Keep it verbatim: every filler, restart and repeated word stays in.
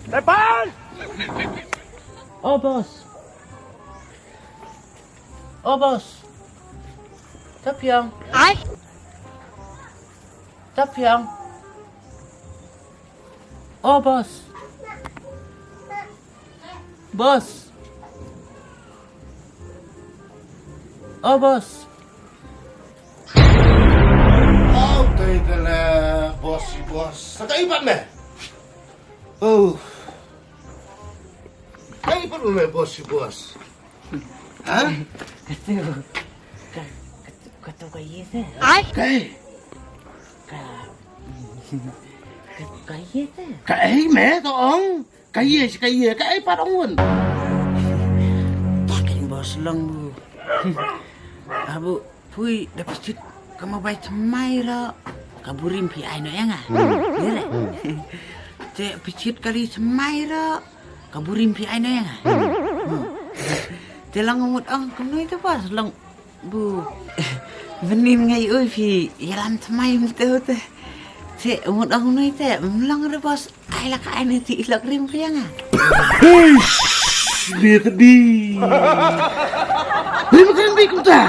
Tepan! Oh, boss. Oh, boss. Tapiang. Ai. Tapiang. Oh, boss. Boss. Oh, boss. Oh, tei tele, boss, boss. Saka ibat me. Oh. Kai pat me, boss, boss. Ha? Katu, ka, katu, katu ka ye te. Ai. Kai. Ka, ka, ka ye te. Kai me to ong. Kai ye, kai ye, kai pat ong un. Ta kai boss long bu. Abu. Pui da phi chit ka mobile thymmai ruh ka burim phi ai noh ïa nga. Te phi chit ka ri thymmai ruh ka burim phi ai noh ïa nga. Te long mut ong kumno ïa te boss long bu. Mynnin nga ïohi phi ïalam thymmai mynta te. Te mut ong kumno ïa te mlong re boss. Ai la ka ai ne ti ilok rim phi ïa nga. Eish, ni tadi. Rim krim bi kumta.